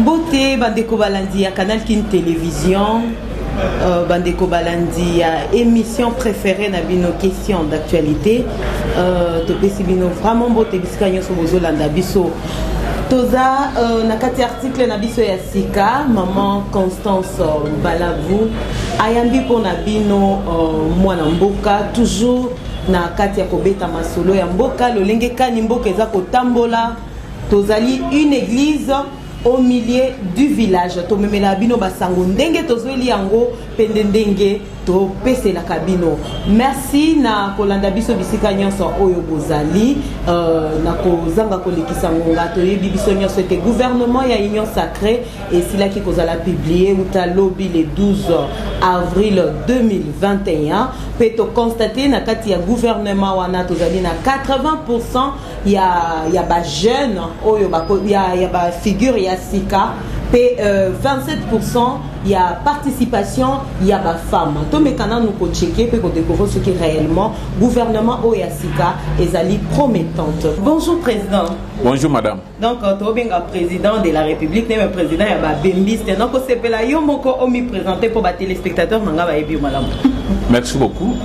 Mbote bandeko balandi ya Canal Kin Télévision, bandeko balandi ya émission préférée na bino, Question d'actualité. Topesi bino vraiment mbote bisika nyonso bozolanda biso. Toza na kati ya article na biso ya sika. Maman Constance Balavu ayambi mpona bino mwana mboka, toujours na kati ya kobeta masolo ya mboka, lolenge kani mboka eza kotambola. Tozali une église au milieu du village. Tomemela bino basango ndenge tozweli yango pende, ndenge topeselaka bino. Merci na kolanda biso bisika nyonso oyo bozali. Na kozanga kolekisa ngonga, toyebi biso nyonso ete gouvernement ya Union sacrée esilaki kozala publié uta lobi, le 12 avril 2021, mpe toconstate na kati ya gouvernement wana tozali na 80 ya bajeune oyo ya bafigure ya sika, mpe 27 ya participation ya bafemme. Tomeka nanu kochecker mpe kodécouvrir soki réellement gouvernement oyo ya sika ezali promettante. Bonjour président. Bonjour madame. Donc tobenga président de la République neme président ya babembiste. Donc osepela yo moko omiprésente mpo batéléspectateur na nga bayebi yo malamu. Merci beaucoup.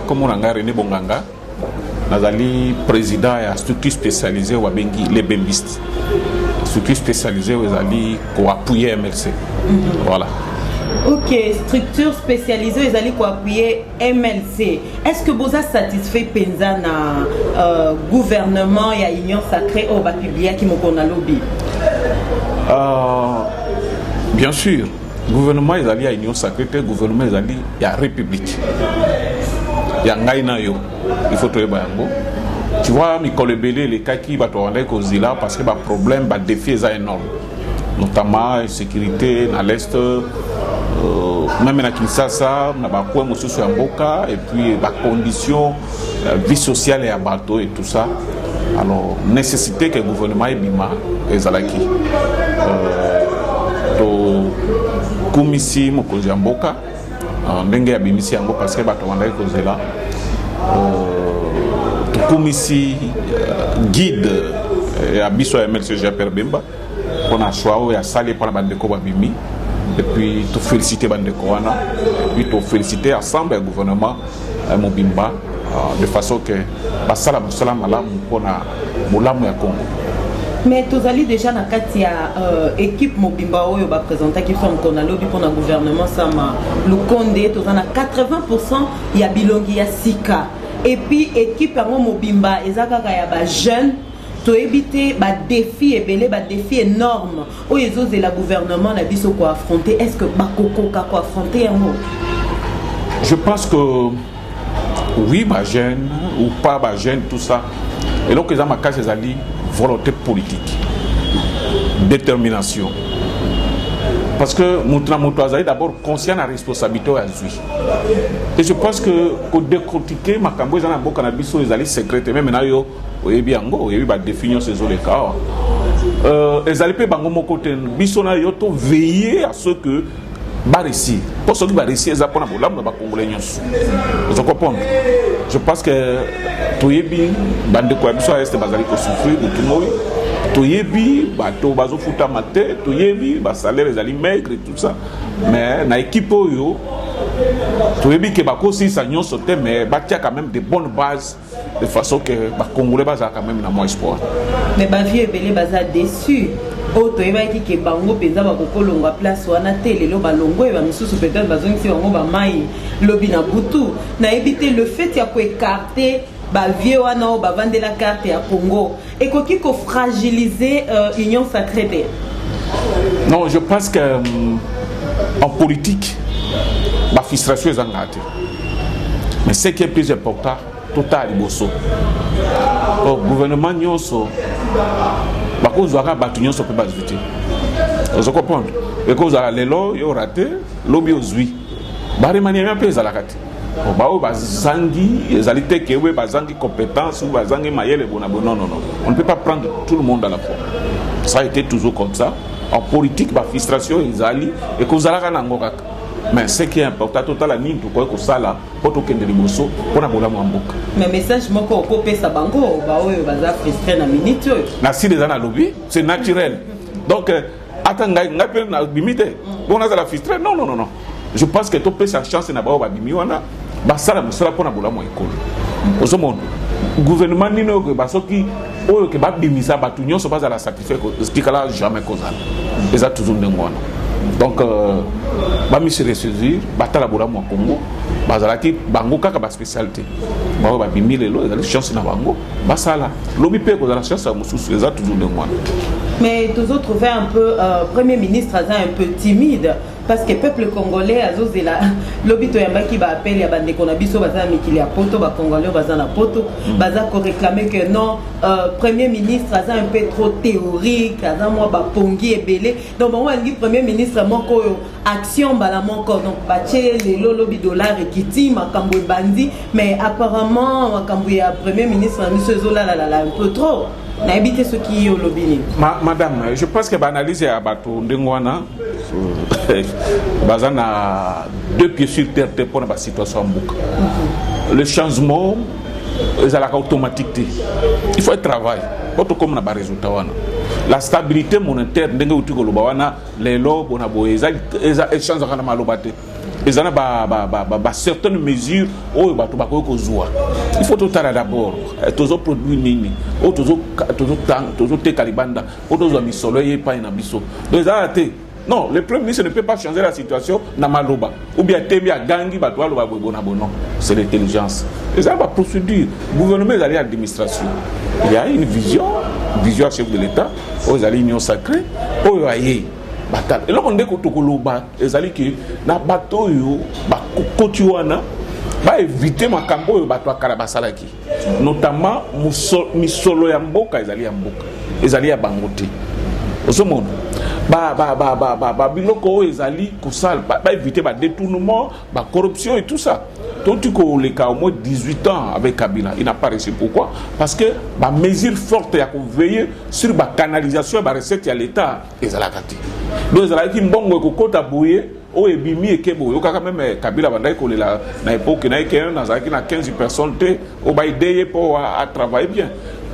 Kombo na ngai René Bonganga, nazali président ya structure spécialisée oyo babengi les Bembistes, structure spécialisée oyo ezali koappuyer MLC. Voilà. Ok, structure spécialisée ezali koappuyer MLC. Est ce que boza satisfait mpenza na gouvernement ya Union sacrée oyo bapubliaki mokolo na lobi? Bien sûr, gouvernement ezali ya Union sacrée te, gouvernement ezali ya République, ya ngai na yo. Il faut toyeba yango. Tu vois, mikolo ebele elekaki, bato babandaki kozila parce que baproblème, badéfi eza énorme, notamment insécurité na l'Est, même na Kinshasa, na bacoin mosusu ya mboka, et puis bacondition vie sociale ya bato et tout ça. Alors nécessité que gouvernement ebima ezalaki. Tokumisi mokonzi ya mboka ndenge abimisi yango parce que bato bandaki kozela. Tokumisi guide ya biso ya MLC, Jean-Pierre Bemba, mpona choix oyo asali mpona bandeko babimi. Et puis tofélicité bandeko wana, et puis tofélicité ensemble ya gouvernement mobimba, de façon que basala mosala malamu mpona bolamu ya Congo. Mais tozali déjà na kati ya équipe mobimba oyo baprésentaki biso mokolo na lobi mpona gouvernement Sama Lukonde. Toza na 80 ya bilongi ya sika, et puis équipe yango mobimba eza kaka ya bajeune. Toyebi te badéfi ebele, badéfi énorme oyo ezozela gouvernement na biso koaffronter. Est ce que bakokoka koaffronter yango? Je pense que oui, bajeune ou pas bajeune, tout ça, eloko eza makasi ezali volonté politique, détermination, parce que moto na moto azali d'abord conscient na responsabilité oyo azwi. Et je pense que kodécortiquer makambo eza na mboka na biso ezali secret te. Même na yo oyebi yango, oyebi badéfi nyonso ezoleka awa. Ezali mpe bango moko te, biso na yo toveiller à ce que baréussir, mpo soki baréussir eza mpona bolamu na bakongolais nyonso. Ozo comprendre? Je pense que toyebi bandeko ya biso ya Est bazali kosouffrir butu moi, toyebi bato bazofutama te, toyebi basalaire ezali maigre et tout ça. Mais na équipe oyo, toyebi ke bakosilisa nyonso te, mais batia quand même de bonnes bases de façon que bacongolais bazala quand même na mwa espoir. Mais bavieux ebele baza déçu. Oyo toyebaki ke bango mpenza bakokolongwa place wana te, lelo balongo oyo bamisusu peut-être bazongisi bango bamai lobi na butu. Nayebi te, le fait ya koécarter bavieux wana oyo bavandela carte ya Congo ekoki kofragiliser Union sacrée te? Non, je pense que en politique bafrustration ezangaka te, mais ce qui est plus important, totala liboso. Po gouvernement nyonso bakozwaka bato nyonso mpe bazwi te. Ozo comprendre? Ekozala lelo yo rate, lobi ozwi. Baremaniement mpe ezalaka te. Baoyo bazangi, ezali te ke oyo bazangi compétence ou bazangi mayele bona bo. Non, non, non, on ne peut pas prendre tout le monde à la fois. Ça a été toujours comme ça en politique. Bafrustration ezali, ekozalaka nango kaka, mais ce qui est important, totala nini tokoki kosala mpo tokende liboso mpona bolamu ya mboka. Mais message moko okopesa bango baoyo baza frustré na minute oyo? Na sile eza, nalobi c'est naturel. Donc Ata ngai, ngai mpe nabimi te bongo nazala frustré? Non, non, non, non, je pense que topesa chance na bao babimi wana, basala mosala mpona bolamu ya ekolo. Ozomona gouvernement nini oyo koyeba soki oyo ke babimisa bato nyonso bazala satisfait? Tikala jamais kozala, eza toujours ndenge wana. Donc bamise ressaisir, batala bolamu ya Congo. Bazalaki bango kaka baspécialité. Bango babimi lelo, ezali chance na bango, basala. Lobi mpe kozala chance ya mosusu, eza toujours ndenge wana. Mais toujours trouvé un peu premier ministre aza un peu timide, parce que peuple congolais azozela. Lobi toyambaki baappel ya bandeko na biso baza na mikili ya poto, bacongolais oyo baza na poto, baza koréclame que non, premier ministre aza un peu trop théorique, aza mwa bapongi ebele. Donc bango balingi premier ministre moko oyo action mbala moko. Donc batie lelo, lobi dollar ekiti, makambo ebandi. Mais apparemment makambo ya premier ministre na biso ezolalalala un peu trop. Nayebi te soki olobi nini. Madame, je pense que baanalyse ya bato ndenge wana baza na deux pieds sur terre te mpona basituation ya mboka. Le changement ezalaka automatique te, il faut un travail po tokóma na barésultat wana. La stabilité monétaire, ndenge euti koloba wana lelo bona boye, eza échangeaka na maloba te, eza na ba certaines mesures oyo bato bakoki kozwa. Il faut totala d'abord tozoproduire nini oyo tozoteka libanda po tozwa misolo eye epai na biso. Donc ezala te, non, le premier ministre ne peut pas changer la situation na maloba ou bien tembi agangi bato aloba boye bona boye. Non, c'est l'intelligence, eza baprocédure. Gouvernement ezali administration. Il y a une vision, vision ya chef de l'État oyo ezali union sacrée oyo aye batala eloko. Ndeko, tokoloba ezali ke na bato oyo bakoti wana, baevite makambo oyo bato ya kala basalaki, notamment misolo ya mboka ezali ya mboka, ezali ya bango te. Ozomona babiloko oyo ezali kosala, baevite badétournement, bacorruption et tout ça. Toti koleka au moins 18 ans avec Kabila, il n'a pas réussi. Pourquoi? Parce que bamesure forte ya koveiller sur bacanalisation ya barecette ya l'État ezalaka te. Donc ezalaki mbongo ekokota boye, oyo ebimi eke boye. Okaka même Kabila bandaki kolela na époque na ye ke nazalaki na 15 personnes te oyo baide ye mpo atravaille bien.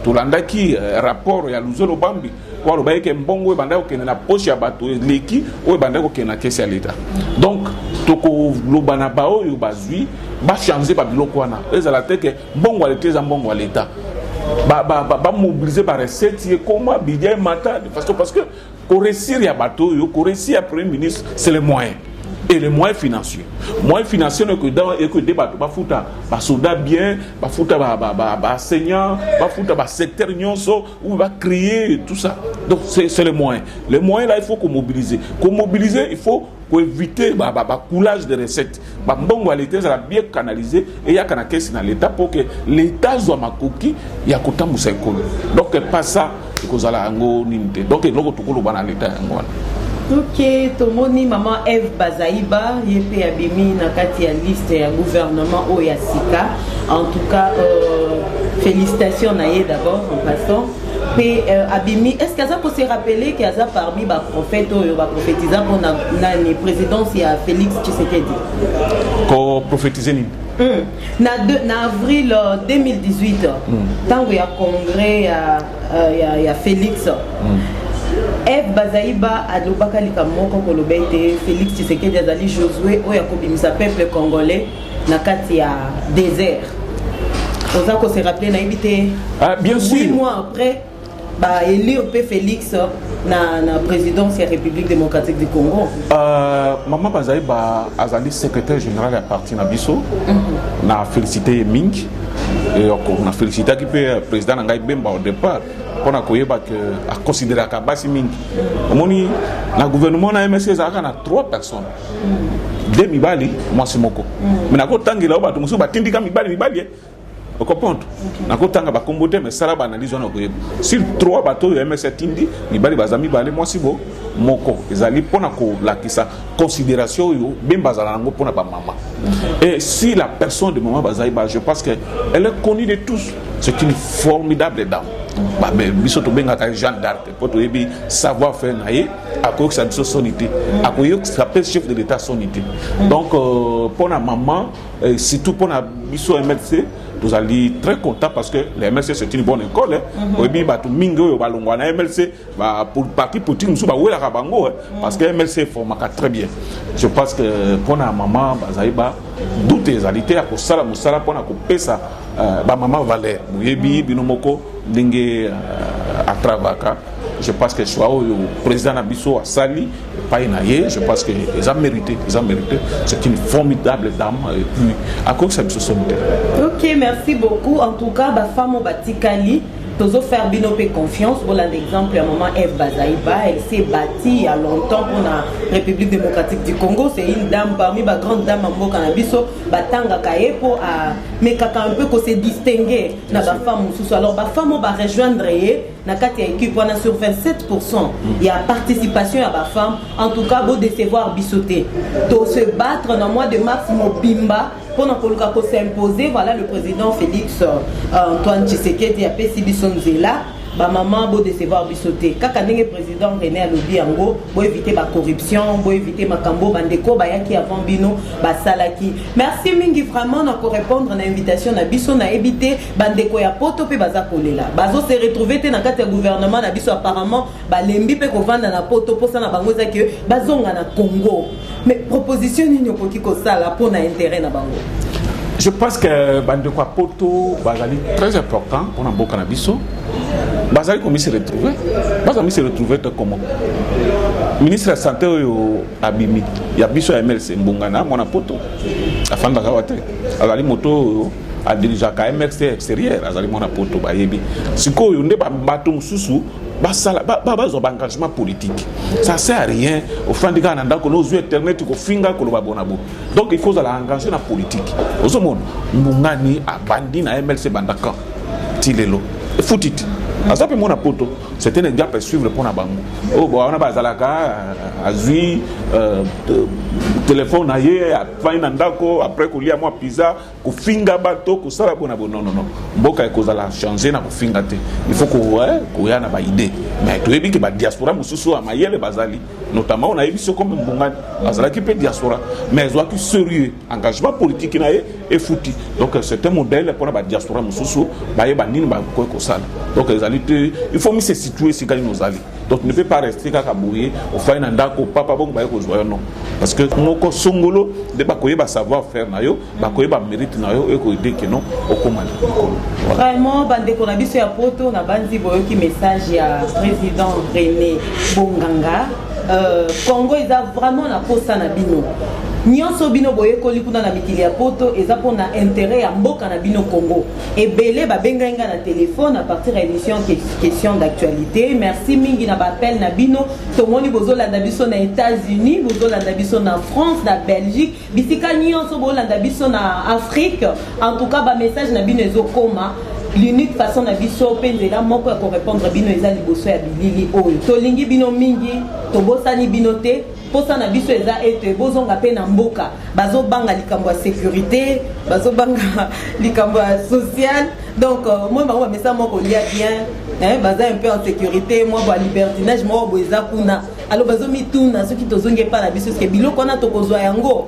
Tolandaki rapport ya Luzolo Bambi po alobaki ke mbongo oyo ebandaki kokende na poche ya bato eleki oyo ebandaki kokende na caisse ya l'État. Donc tokoloba na baoyo bazwi, bachange babiloko wana. Ezala te ke mbongo ya l'État eza mbongo ya l'État, bamobilize barecette, ekoma bidia emata de façon, parce que koréussir ya bato oyo, koréussir ya premier ministre, c'est le moyen et les moyens financiers. Moyens financiers ekoede bato bafuta basoda bien, bafuta baenseignant, bafuta basecteur nyonso ou bacréer tout ça. Donc c'est le moyen. Le moyen là, il faut komobiliser. Komobiliser, il faut koéviter bacoulage de recettes. Bambongo ya l'État ezala bien canalisé, eyaka na caisse na l'État pour que l'État azwa makoki ya kotambusa ekolo. Donc pas ça, ekozala yango nini te. Donc eloko tokoloba na l'État yango wana. Ok, tomoni mama Eve Bazaiba, ye mpe abimi na kati ya liste ya gouvernement oyo ya sika. En tout cas, félicitations na ye d'abord en passant. Mpe abimi, est ce que aza kose rappeler ke aza parmi baprophète oyo baprophétisa mpona nani, présidence ya Félix Tshisekedi? Koprophétise nini? Na avril 2018, ntango ya congrès ya Félix, Eve Bazaiba alobaka likambo moko, koloba ete Félix Tshisekedi azali Josué oyo akobimisa peuple congolais na kati ya désert. Oza kose rappeler? Nayebi te. Ah, bien sûr. 8 mois après, baélire mpe Félix na présidence ya République démocratique du Congo. Mama Bazaiba azali secrétaire général ya parti na biso. Na félicité ye mingi. Na félicitaki mpe président na ngai Bemba au départ mpona koyeba ke aconsidéraka basi mingi. Omoni, na gouvernement na MSC ezalaka na trois personnes, deux mibali, mwasi moko. Mais nakotangela oyo bato mosusu batindika mibali mibali ye, ocomprendre? Nakotanga bakombo te, mais sala baanalyse wana, okoyeba. Sur trois bato oyo MS atindi, mibali baza mibale, mwasi bo moko. Ezali mpona kolakisa considération oyo Bemba azala nango mpona bamama. Et si la personne de mama Bazaiba, je pense que elle est connue de tous, c'est une formidable dame. Biso tobengaka ye Jeanne d'Arc mpo toyebi savoir faire na ye. Akoyokisa biso soni te, akoyokisa mpe chef de l'État soni te. Donc mpona mama, surtout mpona biso MLC. Tozali très content parce que le MLC, c'est une bonne école, hein. Oyebi bato mingi oyo balongwa na MLC, parti politique mosusu bawelaka bango, hein, parce que MLC formaka très bien. Je pense que mpona mama bazali ba doute ezali te ya kosala mosala mpona kopesa bamama valeur. Boyebi bino moko ndenge atravaka. Je pense que choix oyo président na biso asali epai na ye, je pense que eza mérité, eza mérité. C'est une formidable dame et puis akokisa biso soni te. Ok, merci beaucoup. En tout cas, bafemme oyo batikali, tozofaire bino mpe confiance. Bolanda exemple ya maman Eve Bazaiba. Elle s'est battue il y a longtemps mpona République démocratique du Congo. C'est une dame parmi bagrande dame ya mboka na biso. Batangaka ye mpo amekaka un peu kose distinguer na bafemme mosusu. Alors bafemme oyo barejoindre ye na kati ya équipe wana, sur 27 ya participation ya bafemme, en tout cas bodécevoir biso te. Tose battre na mois de mars mobimba mpona koluka kos'imposer. Voilà, le président Félix Antoine Tshisekedi apesi biso nzela. Bamama, bodécevoir biso te. Kaka ndenge président René alobi yango, boévite bacorruption, boévite makambo bandeko bayaki avant bino basalaki. Merci mingi vraiment na korépondre na invitation na biso. Nayebi te, bandeko ya poto mpe baza kolela, bazose retrouve te na kati ya gouvernement na biso. Apparemment balembi mpe kovanda na poto. Mposa na bango eza ke bazonga na Congo. Mais proposition nini okoki kosala mpona intérêt na bango? Je pense que bandeko ya poto bazali très important mpona mboka na biso. Bazali komi se retrouver, bazali se retrouver te. Comment ministre ya santé oyo abimi ya biso ya MLC, Mbungani, mwana poto, afandaka awa te, azali moto oyo adirigeaka MLC extérieur, azali mwana poto. Bayebi sikoyo nde bato mosusu basala, bazwa baengagement politique. Ça sert à rien ofandi kaka na ndako, nozwi internet, kofinga, koloba bona bo. Donc il faut ozala engagé na politique. Ozomona Mbungani abandi na MLC bandaka ti lelo, efuti te, aza mpe mwana poto. C'est un exemple à suivre mpona bango oyo wana bazalaka. Azwi telefone na ye, afandi na ndako, après kolia mwa pizza, kofinga bato, kosala bona bo. Non, non, non, mboka ekozala change na kofinga te. Il faut koya na baidée. Mais toyebi ke badiaspora mosusu ya mayele bazali, notamment oyo nayebi so comme Mbungani, azalaki mpe diaspora, mais azwaki sérieux engagement politique na ye, efuti. Donc c'est un modèle mpona badiaspora mosusu bayeba nini bakoki kosala. Donc ezali te, il faut mi se situer esika nini ozali. Donc ne peut pas rester kaka boye, ofai na ndako, papa bongo baye kozwa yo. Non, parce que moko songolo nde bakoyeba savoir faire na yo, bakoyeba mérite na yo, ekoaider ke non, okóma likolo. Vraiment, bandeko na biso ya poto, na bandi boyoki message ya président René Bonganga. Congo eza vraiment na posa na bino nyonso. Bino boyekoli kuna na mikili ya poto, eza mpona intérêt ya mboka na bino Congo. Ebele babengai nga na telefone à partir ya émission Question d'actualité. Merci mingi na baappel na bino. Tomoni bozolanda biso na États-Unis, bozolanda biso na France, na Belgique, bisika nyonso bolanda biso na Afrique. En tout cas, bamessage na bino ezokoma. L'unique façon na biso mpe nzela moko ya korépondre bino eza liboso ya bilili oyo. Tolingi bino mingi, tobosani bino te. Mposa na biso eza ete bozonga mpe na mboka. Bazobanga likambo ya sécurité, bazobanga likambo ya social. Donc moi, bango bamesa moko kolia bien, hein, baza un peu en sécurité, mwa bwa libertinage moko boye eza kuna. Alors bazomituna soki tozongi epa na biso, eske biloko wana tokozwa yango?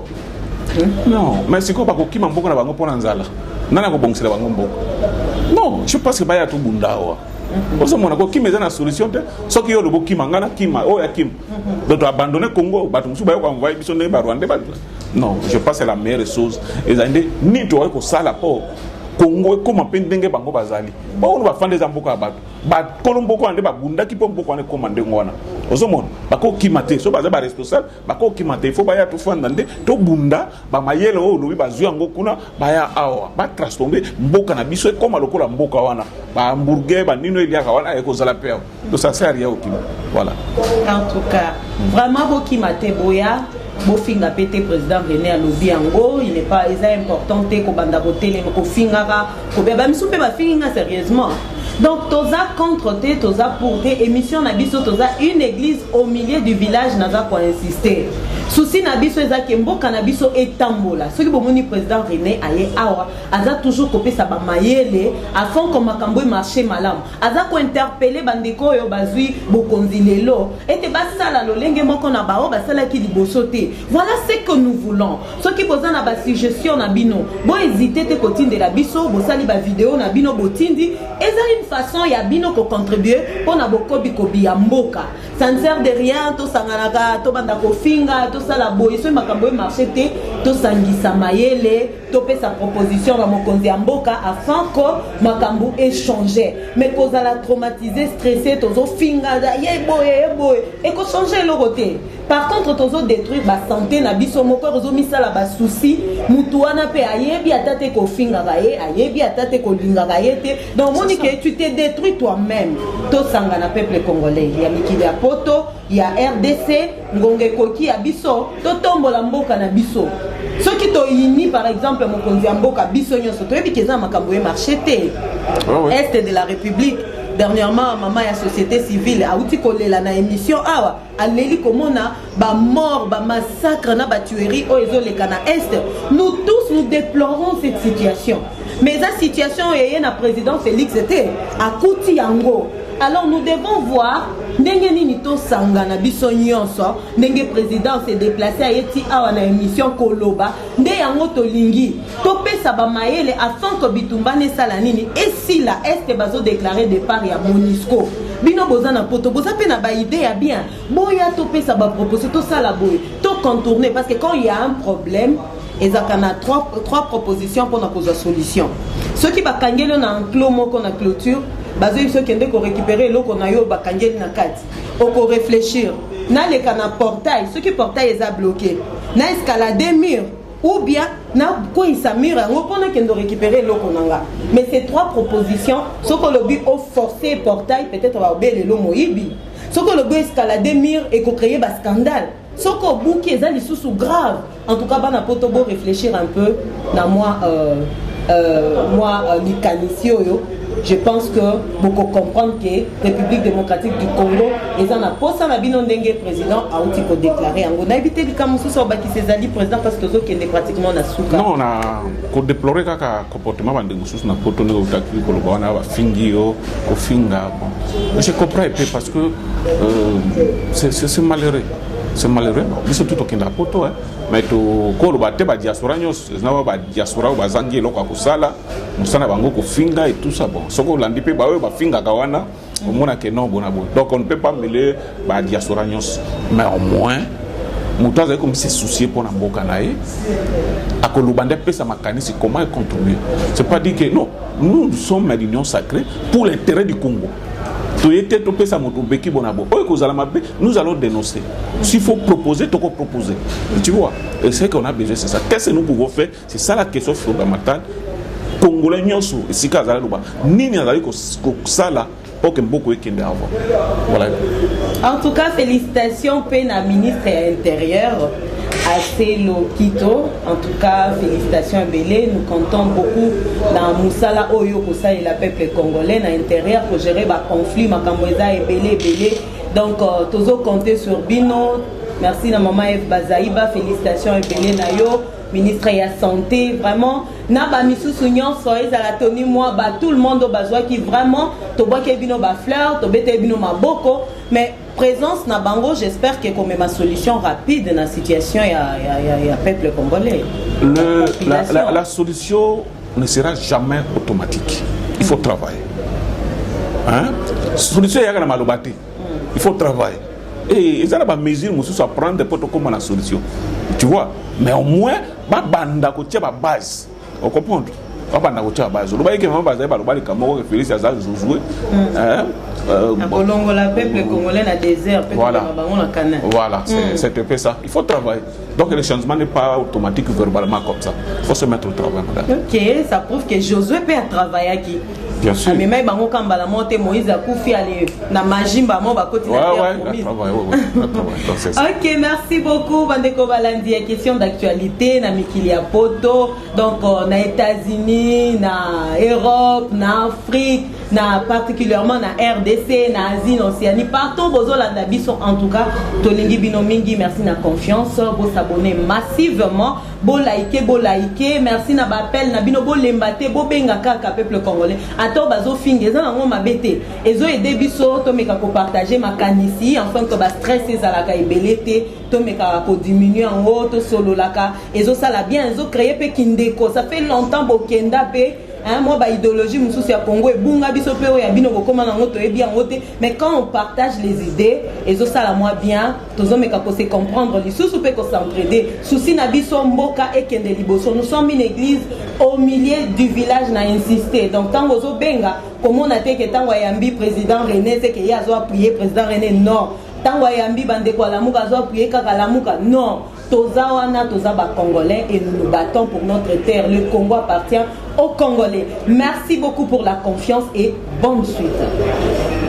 Non, mais sikoyo bakokima mboka na bango mpo na nzala? Nani akobongisela bango mboka? Non, je pense que baya tobunda awa. Ozomona, kokima eza na solution te. Soki yo olobi okima, ngai nakima, oyo akima, donc toabandonne Congo, bato mosusu baye koenvoyer biso ndenge barwandais. Non, je pense que la meilleure chose ezali nde nini tokoki kosala mpo Congo ekóma mpe ndenge bango bazali. Baoyo bafanda, eza mboka ya bato bakolo mboka wana nde babundaki mpo mboka wana ekóma ndenge wana. Ozomona, bakokima te. So baza baresponsable, bakokima te. Il faut baya tofanda nde tobunda. Bamayele oyo olobi bazwi yango kuna, baya awa, batransforme mboka na biso, ekóma lokola mboka wana, bahamburger, banino eliaka wana, ekozala mpe awa. Donc ça sert à rien okima, voilà. En tout cas, vraiment, bokima te, boya. Bofinga mpe te. Président René alobi yango, il n'est pas, eza important te kobanda kotelema, kofingaka, kobeba. Misu mpe bafingi nga sérieusement. Donc toza contre te, toza pour te. Émission na biso, toza une église au milieu du village. Naza koinsister. Souci na biso eza ke mboka na biso etambola. Soki bomoni président René aye awa, aza toujours kopesa bamayele afin ko makambo emarche malamu. Aza kointerpeller bandeko oyo bazwi bokonzi lelo ete basala lolenge moko na bao basalaki liboso te. Voilà ce que nous voulons. Soki boza na basuggestion na bino, bohésite te kotindela biso. Bosali bavideo na bino, botindi, eza une façon ya bino kocontribue mpona bokobi-kobi ya mboka. Ça ne sert de rien tosanganaka, tobanda kofinga, tosala boye soki makambo emarche te. Tosangisa mayele, topesa proposition na mokonzi ya mboka afin ko makambo echange. Mais kozala traumatisé, stressé, tozofinga ye boye, ye boye, ekochange eloko te. Par contre, tozodétruire basanté na biso moko, tozomisala basusi. Mutu wana mpe ayebi ata te kofingaka ye, ayebi ata te kolingaka ye te. Donc omoni ke tu te détruis toi-même. Tosangana, peuple congolais ya mikili ya poto, ya RDC, ngonga ekoki ya biso totombola mboka na biso. Soki toyini par exemple mokonzi ya mboka, biso nyonso toyebi ke eza na makambo emarche te. Ah ouais. Est de la République, dernièrement mama ya société civile auti kolela na émission awa, aleli komona bamort, bamassacre na batuerie oyo ezoleka na Est. Nous tous, nous déplorons cette situation, mais eza situation oyo eye na président Félix te, akuti yango. Alors nous devons voir ndenge nini tosangana biso nyonso, ndenge président se déplace, ayeti awa na émission koloba nde yango tolingi topesa bamayele afin ke bitumbana esala nini, esila. Est bazodéclare départ ya MONUSCO. Bino boza na poto, boza mpe na baidée ya bien, boya topesa baproposition, tosala boye, tocontourner. Parce que quand il y a un problème, ezalaka na trois propositions mpona kozwa solution. Soki bakangeli yo na enclos moko, na clôture, bazoyebi soki okende korécupérer eloko na yo, bakangeli na kati, okoréfléchir: naleka na portail, soki portail eza bloqué, na escalade mur ou bien nakweyisa mur yango mpo nakende récupérer eloko na nga. Mais ces trois propositions, soki olobi oforce portail, peut-être baobelelo moyibi. Soki olobi escalade mur, ekocréer bascandale. Soki obuki, eza lisusu grave. En tout cas, bana poto, bo réfléchir un peu na mwa likanisi oyo. Je pense que bokocomprendre ke République démocratique du Congo eza na posa na bino, ndenge président auti kodéclare yango. Nayebi te likambo mosusu obakisa ezali, président, parce tozokende pratiquement na suka. Non, na kodéplore kaka comportement bandeko mosusu na poto, ndenge otaki koloba wana, bafingi yo, kofinga. Bon, je comprends mpe parce que c'est malheureux, c'est malheureux. Bon, biso tu tokendaka poto, hein, mais tokoloba te badiaspora nyonso eza ba badiaspora oyo bazangi eloko ya kosala, mosala na bango kofinga et tout ça. Bon, soki olandi mpe baoyo bafingaka wana, omonake non, bona boye. Donc on ne peut pas mêler badiaspora nyonso, mais au moins moto azali komi se soucier mpo na mboka na ye, akoloba nde apesa makanisi comment contribuer. C'est pas dire que non, nous sommes à l'Union sacrée pour l'intérêt du Congo. Toye te topesa moto beki bona bo oyo ekozala mabe. Nous allons dénoncer. S'il faut proposer, toko proposer, tu vois. Et ce qu'on a besoin, c'est ça: qu'est-ce que nous pouvons faire? C'est ça la question fondamentale. Congolais nyonso esika azali, loba nini azali kosala mpo ke mboka ekende avant. Voilà. En tout cas, félicitations mpe na ministre ya Intérieur, Aselo Kito. En tout cas, félicitations ebele. Nous comptons beaucoup na mosala oyo kosalela peuple congolais na intérieur, kogérer baconflit. Makambo eza ebele ebele, donc tozo compter sur bino. Merci na mama Eve Bazaiba, félicitations ebele na yo, ministre ya Santé, vraiment na bamisusu nyonso, ezala Tony Mwaba, tout le monde oyo bazwaki. Vraiment, tobwaki bino bafleur, tobeteli bino maboko. Mais présence na bango, j'espère que komema solution rapide na situation ya peuple congolais. La solution ne sera jamais automatique. Il faut travailler, hein? Solution eyaka na maloba te, il faut travailler et eza na bamesure mosusu à prendre mpo tokóma na solution, tu vois. Mais au moins babanda kotia babase, ocomprendre, babanda kotia babase. Olobaki ke mama bazali, baloba likambo moko ke Félix aza Josue. Akolongola peuple congolais na désert mpe Voilà. komema bango na Canaan. Voilà, c'est un peu ça. Il faut travailler. Donc le changement n'est pas automatique verbalement comme ça. Il faut se mettre au travail, madame. Ok, ça prouve que Josué mpe atravaillaki. Bien sûr. Amemai bango ka mbala moko te. Moïse akufi, ale na majimba mo bakoti na terre Il a promise. travaillé, ouais, il a travaillé. Donc, c'est ça. Ok, merci beaucoup, bandeko balandi ya Question d'actualité na mikili ya poto, donc na États-Unis, na Europe, na Afrique, na particulièrement na RDC. RDC, na Asie, na Océanie, partout bozolanda biso. En tout cas, tolingi bino mingi. Merci na confiance. Bos'abonner massivement, bolike, bolike. Merci na baappel na bino. Bolemba te, bobenga kaka, peuple congolais. Ata bazofinga, eza nango mabe te, ezoaider biso tomeka kopartager makanisi enfin que bastress ezalaka ebele te, tomekaka kodiminue yango, tosololaka, ezosala bien, ezocréer mpe kindeko. Ça fait longtemps bokenda mpe, hein, mwa baidéologie mosusu ya Congo ebunga biso mpe oyo ya bino bokóma nango toyebi yango te. Mais quand on partage les idées, ezosala mwa bien, tozomeka kose comprendre lisusu mpe kos'entraider. Souci na biso, mboka ekende liboso. Nous sommes une église au milieu du village, na insister. Donc ntango ozobenga, komona te ke ntango ayambi président René, seke ye azo appuyer président René. Non. Ntango ayambi bandeko Alamuka, azo appuyer kaka Lamuka. Non. Toza wana, toza bacongolais et nous nous battons pour notre terre. Le Congo appartient aux Congolais. Merci beaucoup pour la confiance et bonne suite.